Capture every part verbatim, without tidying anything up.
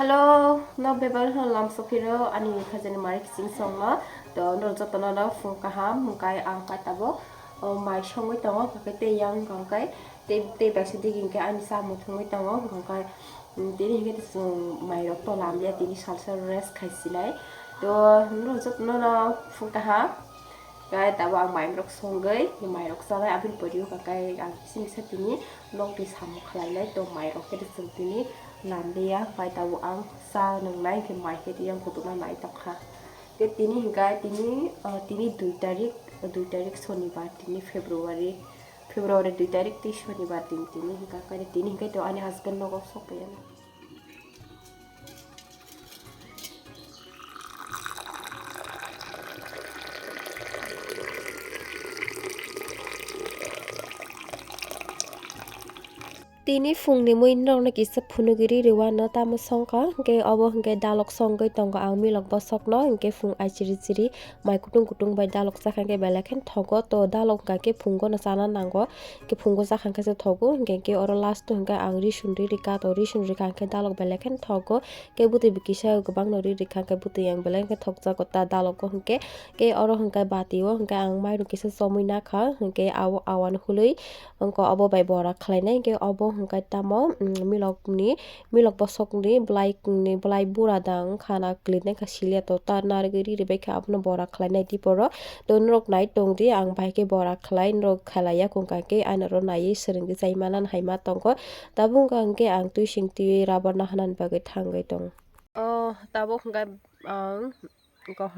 Hello, no bebal no lam sophiro ani khajani mari kiching songno. To no jotono no phung kaham, hwnkhe ang kai tabuk, o, mai songwi tongo, hwnkhe tei yang hwnkhe tei, tei baisa digi hwnkhe ani chamung thwngwi tongo, hwnkhe, mm, tini hwnkhe chwng mairok to lamliya, tini salsa rest khaisinai. To no jotono no phung kaham. Kai tabuk ang mairok songwi, mairok chanai aboni poriwo kai ang simi sa tini nokni samung khlainai to mairok khe chwng tini lamliya, kai tabuk ang cha nwngnai hwnkhe mai khe tiyang kutukna nai tongkha. Khe tini hwnkhe tini, ah, tini dui tarik, dui tarik sonibar tini February, February dui tarik tei sonibar din tini hwnkhe kai tini hwnkhe to ani husband nogo sokpaiya. Tini phungni mui norokno kisa phunugwi ri rwano tamo songkha, hwnkhe obo hwnkhe dalok songwi tongo ang milok bosokno, hwnkhe phung aichiri chiri mai kutung kutung bai dalok chakha, hwnkhe belai kheno thogo. To dalok hwnkha khe phungo no chana nango, hwnkhe phungo chakha hwnkhe se thogo, hwnkhe khe oro last o hwnkhe ang risun ri rikha, to risun rikha hwnkhe dalok belai kheno thogo. Khe bwtwi bo kisa kwbangno ri rikha, hwnkhe bwtwi ang belai khe thokjago ta dalogo, hwnkhe khe oro hwnkhe bati o hwnkhe ang mairum kisa chomwi nakha, hwnkhe abo awan hului wngkha obo bai bora khlainai, hwnkhe obo hwnkhe tamo, mm, milokni, milok bosokni bwlaini bwlai bura da wngkha na kwlwinai kha siliya to ta narwgwi ri rwbaikha abono bora khlainai tiporo. To norok nai tongdi, ang bahai khe bora khlai, norok khlaiya kung kha khe, ani oro naiwi swrwngwi chai manani hai ma tongo. Tabuk wngkha hwnkhe ang twising twi rubber naharnani bagwi thangwi tongo. O tabuk hwnkhe ang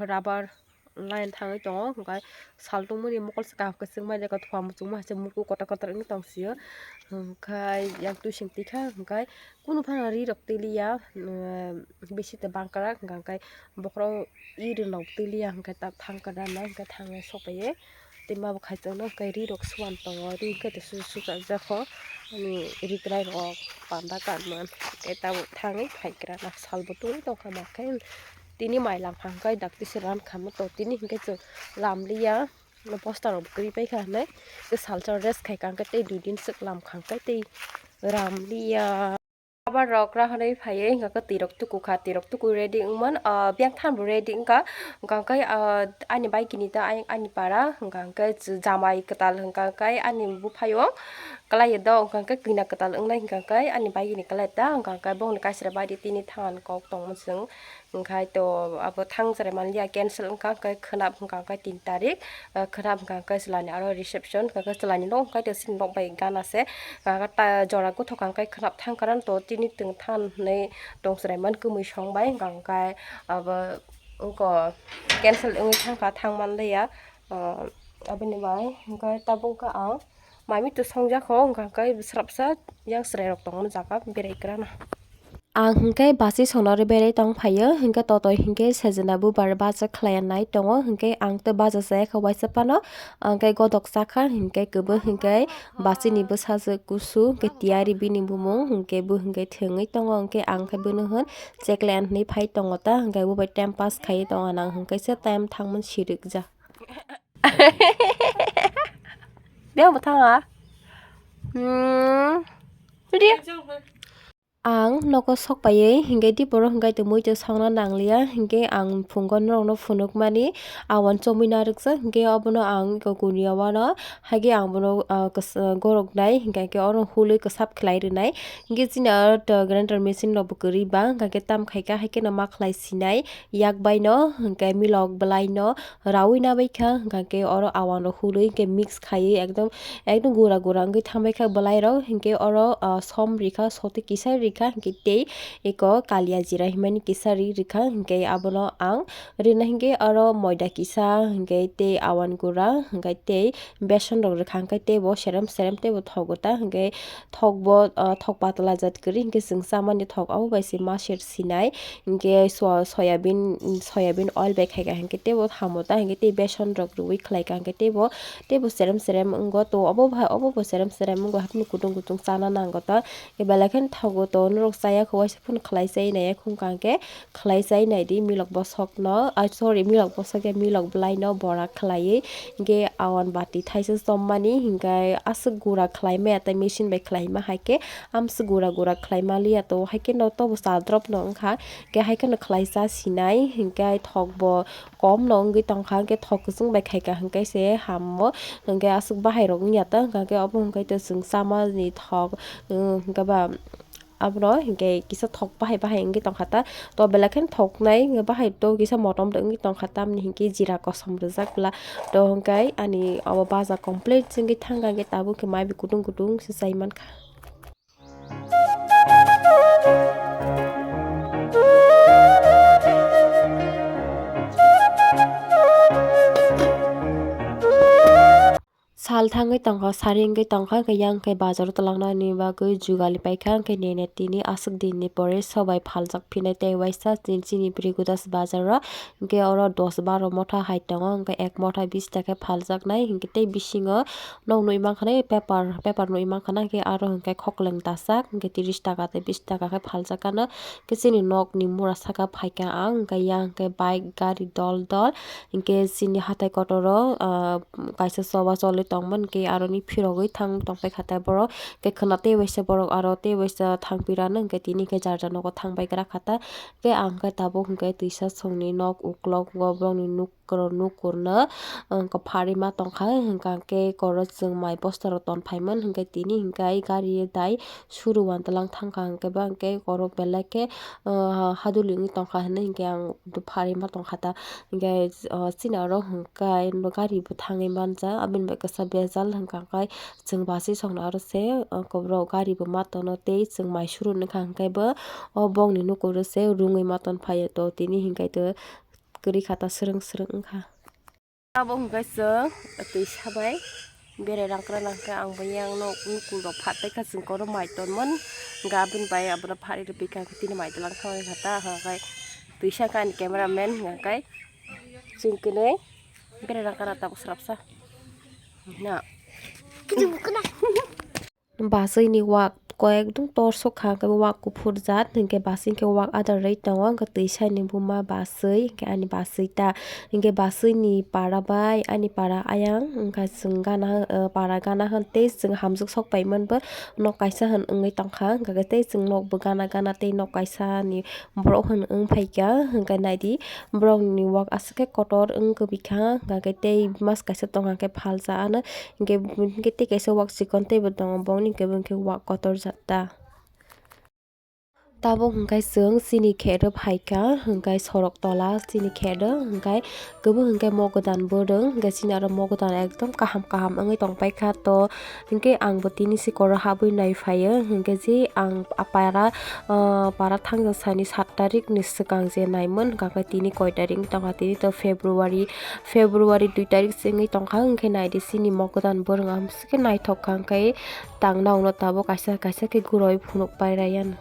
rubber line thangwi tongo, hwnkhe sal tungmani mokol se kaham kwchwng bai de, kothoma muchungma hai se muku kotor kotor wngwi tong sio, hwnkhe yang twising twi kha, hwnkhe kunu phano ri rok twi liya, bisi te bangkrak hwnkhe bokhorok iri rok twi liya, hwnkhe ta thang kwdan no hwnkhe thangwi sokpaiwi. Tei ma bo khai tongo, hwnkhe ri rok suan tongo, ri hwnkhe tei su-, suchak jakho, ani ri kwrai rok panda kanmani, tei tabuk thangwi phai kwrana sal bo tungwi tongkha ma khe, tini mai langkha hwnkhe dakti se ran kha ma to, tini hwnkhe chwng lamliya, poster rok bo kwrwi paikha hinwi, tei salsa rest khaikha hwnkhe tei dui din swk lamkha hwnkhe tei ramliya. Rubber rok rahorwi phaiwi hwnkha khe twi rok tuku kha, twi rok tuku ready wngmani, ah, biyang thanbo ready wngkha, hwnkha khe, ah, ani bai kini ta ani para, hwnkha khe jamai kwtal hwnkha khe ani buphayung kwlaiyo do, hwnkha khe kina kwtal wngnai hwnkha khe ani bai kini kwlai ta, hwnkha khe bongni kaisa bai di tini thangani kok tongma chwng. Hwnkhe to abo thang cherai manliya, cancel wngkha, hwnkhe khwnap hwnkha hwnkhe tin tarik, ah, khwnap hwnkha hwnkhe chwlani aro reception, hwnkhe chwlani nok hwnkhe to chini nok bai gana se, ah, ta jora guthok hwnkhe khwnap thang karan to tini twng than hinwi tong cherai man kwmwi song bai, hwnkha hwnkhe abo wngkha cancel wngwi thangkha, thang manliya, ah, aboni bai hwnkhe tabuk khe ang. Mami to songjak ho, hwnkha khe srapsa yang chwrai rok tongmani jaga berai kwrana. Ang hwnkhe basi songnarwi berai tong phaio, hwnkhe totoi hwnkhe sejena bubar bacha khlaiya nai tongo, hwnkhe ang tei bacha chaya kha waisa phano, hwnkhe godok chakha, hwnkhe kwbwi hwnkhe bachini bwsajwk kusu, hwnkhe tiyari bini bumung, hwnkhe bo hwnkhe thwngwi tongo, hwnkhe ang khe bono hwn chekle hinwi phai tongo ta, hwnkhe bo bai time pass khaiwi tongo nang, hwnkhe se time thangmani sirikjak. Biyang bo thanga. Hmm. Ready? Ang nogo sok paiwi hwnkhe di borok hwnkhe tongmwi twi songna nangliya, hwnkhe ang phungo norokno phunukmani awan chomwi narwkjak, hwnkhe obono ang kuniya uano haikhe ang bono, ah, kos-, goroknai, hwnkhe khe oro hului kwsap khlai rwnai, hwnkhe chini aro to grinder machine rokbo kwrwi ba, hwnkhe tam khaikha haikheno ma khlai sinai. Yak bai no hwnkhe milok bwlai no raui na bai kha, hwnkha khe oro awan rok hului hwnkhe mix khaiwi ekdom, ekdom gura gura wngwi thang bai kha bwlai rok, hwnkhe oro, ah, som rikha, soti kisa rikha, hwnkhe tei eko kalia jira hinmani kisa ri rikha, hwnkhe abono ang rina hwnkhe oro moida kisa, hwnkhe tei awan gura, hwnkhe tei beson rok rikha, hwnkhe teibo serem serem teibo thogo ta, hwnkhe thokbo, ah, thok patla jat kwrwi hwnkhe chwng chamani thok abo bai se ma ser sinai. Hwnkhe so-, soyabin, soyabin oil bai khaikha hwnkhe teibo hamo ta hwnkhe tei beson rok rwui khlaikha hwnkhe teibo, teibo serem serem wngo to obo bai obo bo serem serem wngo haphano kutung kutung chana nango ta belai kheno thogo to. Norok chaya kho waisa phano khlai chai nai, khung kang khe khlai chai nai di milok bosok no, ah, sorry, milok bosok ya, milok bwlai no bora khlaiwi. Hinkhe awan bati thaisa chommani, hinkhe aswk gura khlai maya tei machine bai khlai ma hai khe amswk gura gura khlai ma liya to, hai khe no tobo cha drop no wngkha, hinkhe hai kheno khlai cha sinai, hinkhe thok bo kom no wngwi tongkha, hinkhe thok kwchwng bai khaikha hinkhe se hammo, hinkhe aswk bahai rok wngya ta, hinkhe obo hinkhe to chwng chamani thok, hinkhe ba abono hinkhe kisa thok bahai bahai wngwi tongkha ta, to belai kheno thoknai hinkhe bahai to kisa motom de wngwi tongkha, tamni hinkhe jira kosom rijak bla, to hinkhe ani obo baja complete se wngwi thangkha, hinkhe tabuk khe mai bai kutung kutung se chai mankha. Sal thangwi tongkha, sari wngwi tongkha, hinkhe yang khe bazaro twlangnani bagwi jugali paikha, hinkhe nini tini aswk dinni pore sobai phaljak phinai tei waisa chini, chini Brigudas bazaro. Hinkhe oro dos baro motha hai tongo, hinkhe ek motha bish taka khe phaljaknai, hinkhe tei bisingo nok nwi mankha nai paper, paper nwi mankha na, hinkhe aro hinkhe khokleng dajak, hinkhe tris taka tei bish taka khe phaljakano, hinkhe chini nokni mura saka phaikha ang, hinkhe yang hinkhe bike gari dol dol, hinkhe chini hatai kotoro, ah, kaisa choba choli tongmani, hinkhe aroni phirogwi thang tongpaikha tei borok, hinkhe khwna tei waisa borok aro tei waisa thangpirano, hinkhe tini hinkhe jar jar nogo thangbai gra kha ta. Khe ang khe tabuk hinkhe twisa songni nok uklogo borokni nuk, nukurno, wngkha pharima tongkha, hinkha khe koro chwng mai bostarok tonphaimani, hinkhe tini hinkhe gari dai suru wantwlang thangkha, hinkhe ba hinkhe koro belai khe, ah, haduli wngwi tongkha hinwi hinkhe ang pharima tongkha ta, hinkhe, ah, chini oro hinkhe gari bo thangwi manja, aboni bai kisa bejal hinkha khe chwng bachwi songno aro se, ah, koborok gari bo ma tono tei chwng mai suru wngkha hinkhe bo. O bongni nukuro se rungwi ma ton phaio to tini hinkhe to kwrwi kha ta swrwng swrwng wngkha. Abo hinkhe chwng twisa bai berai rangkra nangkhe ang bo yang nok nukung rok phat tei kha chwng koro mai tonmani hinkhe aboni bai abono phat rwpikha tini mai tlang thangwi kha ta hinkhe twisa khe ani camera man hinkhe chwng kwnwi berai rangkra tabuk srapsa na. Bachwi ni wak koi ekdom torsok kha, hwnkhe wak kuphur jat, hinkhe bachwi hinkhe wak adar rwi tongo, hinkhe twisa ni buma bachwi, hinkhe ani bachwi ta, hinkhe bachwi ni para bai ani para ayang, wngkha chwng gana, eh, para gana hwn tei chwng hamjwk sok paimani bo nok kaisa hwn wngwi tongkha, hinkhe tei chwng nok bo gana gana tei nok kaisa ni borok hwn wng phaikha, hinkhe naidi borok ni wak aswk khe kotor wng kwbikha, hinkhe tei mas kaisa tongkha khe phalsa ano. Hinkhe, hinkhe tei kaisa wak chikon teibo tongo, bongni hinkhe bo hinkhe wak kotor jat ta. Tabuk hinkhe chwng chini khe rw phaikha, hinkhe sorok tola chini khe rw, hinkhe kwbwng hinkhe mogodan bwrwng, hinkhe chini aro mogodan ekdom kaham kaham wngwi tongpaikha to, hinkhe ang bo tini sikoro habwi naiphaio, hinkhe je ang para, ah, para thangjaksa ni sat tarik ni swkang je naimani, hinkhe tini koi tarik wngwi tongkha, tini to February. February dui tarik se wngwi tongkha, hinkhe naidi chini mogodan bwrwng amswk khe naithok kha, hinkhe tangna uno tabuk kaisa kaisa khe gurui phunuk pairaiya.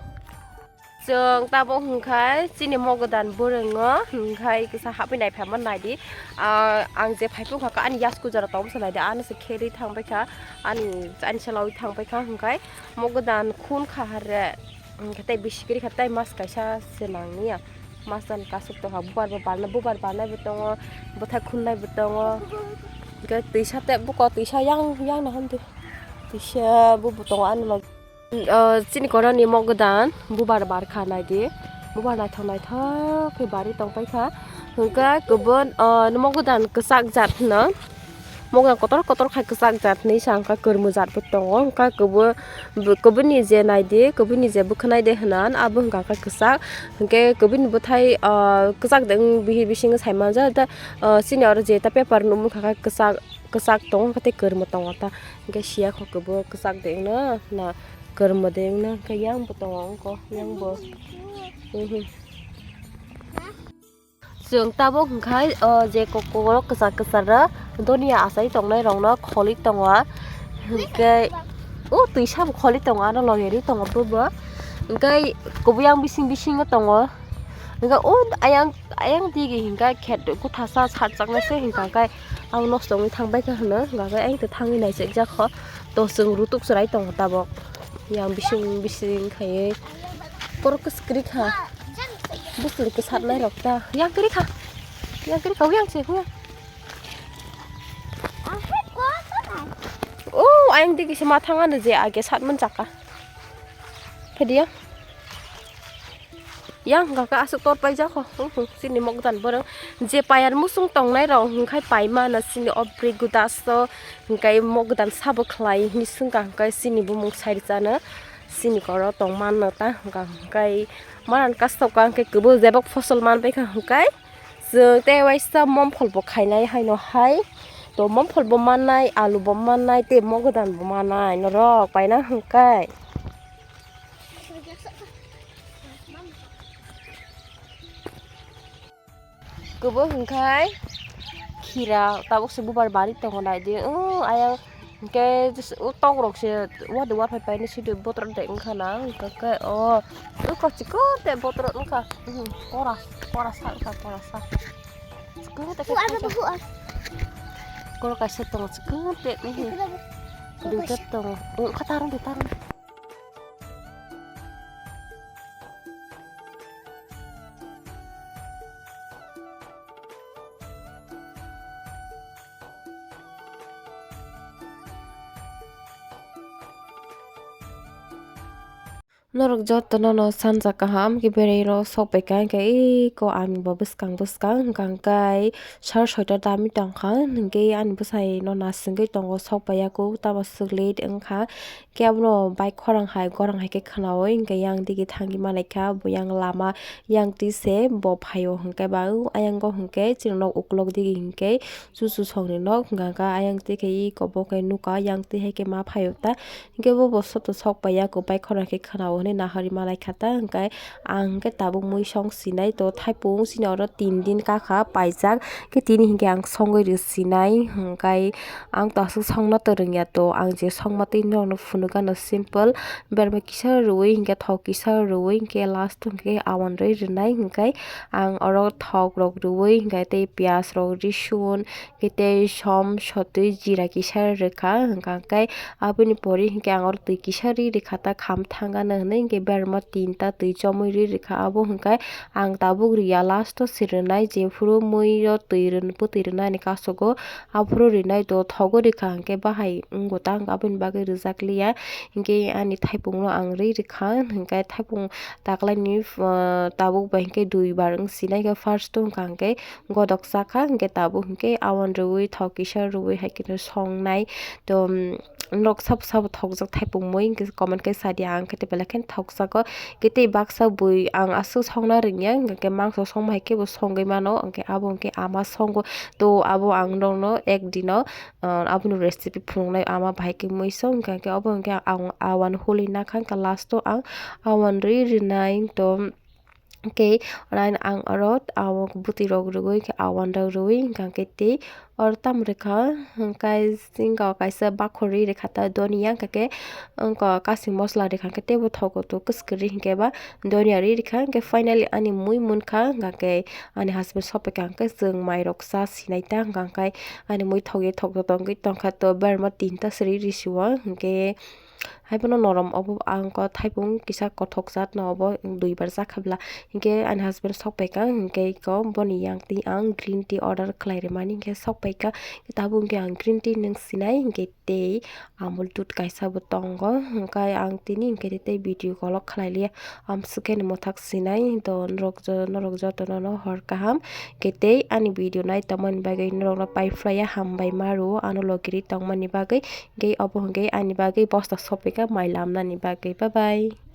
Chwng tabuk hinkhe chini mogodan bwrwngo hinkhe kisa habwi naiphaima naidi. Ah, ang je phaiphuk kha ani yasku jora tongmsa naidi, ano se kherwi thangbaikha, ani, ani salawi thangbaikha, hinkhe mogodan khun kha hare, hinkhe tei bisi kwrwi kha tei mas kaisa se nangya. Masani kasuk tongkha, bubar bo barna, bubar barnai bo tongo, bwthai khunnai bo tongo. Hinkhe twisa tei buko twisa yang, yang no hamdi. Twisa bo bo tongo ani log. O, chini koroni mogodan bubar barkha naidi. Bubar naithok naithok khe barwi tongpaikha. Hinkhe kubun, o, mogodan kwchak jat hwno. Mogodan kotor kotor khai kwchak jat hinwi sa, wngkha kwrwngmwjat bo tongo, wngkha kwbwi, kwbwini je naidi, kwbwini je bwkhwnai de hwnan, abo wngkha khe kwchak, hinkhe kwbwini bwthai, ah, kwchak de wng bihik bising sai manja, da, ah, chini oro je ta paper nukmani kha khe kwchak, kwchak tongo, wngkha tei kwrwngmw tongo ta, hinkhe siya kho kwbw kwchak de wngno na kwrwngmw de wngno, hinkhe yang bo tongo wngkho, yang bo. Mhm. Chwng tabuk hinkhe, o, je kokoro kwchar kwchar rok donia achai tongnai rokno kholi tongo, hinkhe o twisa bo kholi tongo, ano loge ri tongo bobo, hinkhe kubui yang bising bisingo tongo, hinkhe o ayang ayang digi hinkhe khet kuthasa sarjaknai se hinkha khe ang nosto wngwi thangbai kha hwno, hinkha khe ayang thangwi naisik jak kho, to chwng rutuk chwrai tongo tabuk yang bising bising khaiwi. Korok kwswk kwrwi kha. Bwswk kwsatnai rok ta. Yang kwrwi kha. Yang kwrwi kha, yang se, yang. Oh, ayang digi se ma thang ano je age satmani chaka. Phediya. Yang hwnkha khe aswk tor paijak kho. Hmm, hmm, chini mokdan borok. Je payar musung tongnai rok hwnkhe paimano chini o bwrwi gudaso hwnkhe mokdan sabo khlai hinwi swngkha hwnkhe chini bumung sai rwchano. Chini koro tongmano ta hwnkha hwnkhe maran kastok ka hwnkhe kwbui jebok fosol manbaikha hwnkhe chwng tei waisa momphol bo khainai haino hai. To momphol bo mannai, alu bo mannai, tei mokdan bo mannai norok paina hwnkhe. Kwbui hwnkhe khira tabuk se bubar bari tongo naidi. O ayang hwnkhe o tok rok se wadi waphai painai sidi botrok de wngkha na hwnkhe o wngkha chikon de botrok wngkha. Pora pora sa wngkha pora sa. Chikon de khe kaisa. Koro kaisa tongo chikon de. Duita tongo. Wngkha tarong de tarong. Norok joto no no sanja kaham khe berai rw sok pai kha, hwnkhe eko ani bo bwskang bwskang hwnkha hwnkhe sar soita dami tong kha, hwnkhe ani bwsai no nasingwi tongo sok pai ya kuk tamo swk late wngkha. Khe abono bike khorang hai gorang hai khe khwnaui hwnkhe yang digi thangwi manai kha, bo yang lama yang twi se bo phaio hwnkhe ba o ayang o hwnkhe chini nok ukulok digi hwnkhe chuchu songni nok hwnkha khe ayang twi khe eko bo khe nukha yang twi hai khe ma phaio ta hwnkhe bo bo soto sok pai ya kuk bike khorang hai khe khwnao hwnwi nahari manai kha ta hwnkhe ang hwnkhe tabuk mui song sinai to thaipung chini oro tin din kakha paijak khe tini hwnkhe ang songwi rw sinai hwnkhe. Ang to aswk songno to rwngya to, ang je songma twi norokno phunukgano simple, berma kisa rwui hwnkhe thok kisa rwui hwnkhe last hwnkhe awan rwi rwnai hwnkhe ang oro thok rok rwui hwnkhe tei piyaj rok, risun, hwnkhe tei som, sotwi, jira kisa rwkha hwnkha hwnkhe aboni pore hwnkhe ang oro twi kisa ri rwkha ta kham thangano hwnwi hwnkhe berma tinta twi chomwi ri rwkha abo hwnkhe ang tabuk riya last o se rwnai jephuru mui o twi rw-, bwtwi rwnani kasogo. Aphuru rinai to thogo rikha hwnkhe bahai wngbo ta, hwnkhe aboni bagwi rwjak liya. Hwnkhe ani thaipungno ang ri rikha, hwnkhe thaipung taklaini, ah, tabuk bai hwnkhe dui bar wng sinai khe first o wngkha hwnkhe godok chakha, hwnkhe tabuk hwnkhe awan rwui thok kisa rwui hai kheno songnai. To, um, norok sabo sabo thokjak thaipung mui hwnkhe comment khe sadia, ang khe tei belai kheno thokjago. Khe tei baksa bui ang aswk songna rwngya, hwnkhe mangso songma hai khe bo songwi mano, hwnkhe abo hwnkhe ama songo. To abo ang nokno ek dino, ah, aboni recipe phunuknai ama bahai khe mui song, hwnkha khe obo hwnkhe ang awan holi nakha, hwnkha last o ang awan rwi rwnai. To khe oro ang oro awan bwtwi rok rwgwi khe awan rok rwui hwnkha khe tei oro tamo rwkha, hwnkhe jingkha o kaisa bakhor rwi rwkha ta doniya, hwnkha khe wngkha kasing mosla rwkha khe teibo thogo to kwswk kwrwi hwnkhe ba doniya rwi rwkha. Hwnkhe finally ani mui munkha, hwnkha khe ani husband sophaikha hwnkhe chwng mairok cha sinai ta hwnkha khe ani mui thokya thokya tongwi tongkha to berma tinta swrwi risi o hwnkhe haiphano norom obo ang khe thaipung kisa kothok jat no obo dui bar chakha bwla hwnkhe ani husband sophaikha hwnkhe eko boni yang twi ang green tea order khlai rwmani hwnkhe sophaikha tabuk hwnkhe ang green tea nwng sinai hwnkhe tei Amul dud kaisa bo tongo, hwnkhe ang tini hwnkhe tei video kolok khlai liya, amswk khe mwthak sinai, to norok jo-, norok jotono no hor kaham, hwnkhe tei ani video nai tongmani bagwi norokno pai phlaiya, hambai ma rwo ano logi ri tongmani bagwi, hwnkhe obo hwnkhe ani bagwi bosta sophaikha mai lamnani bagwi, bye bye.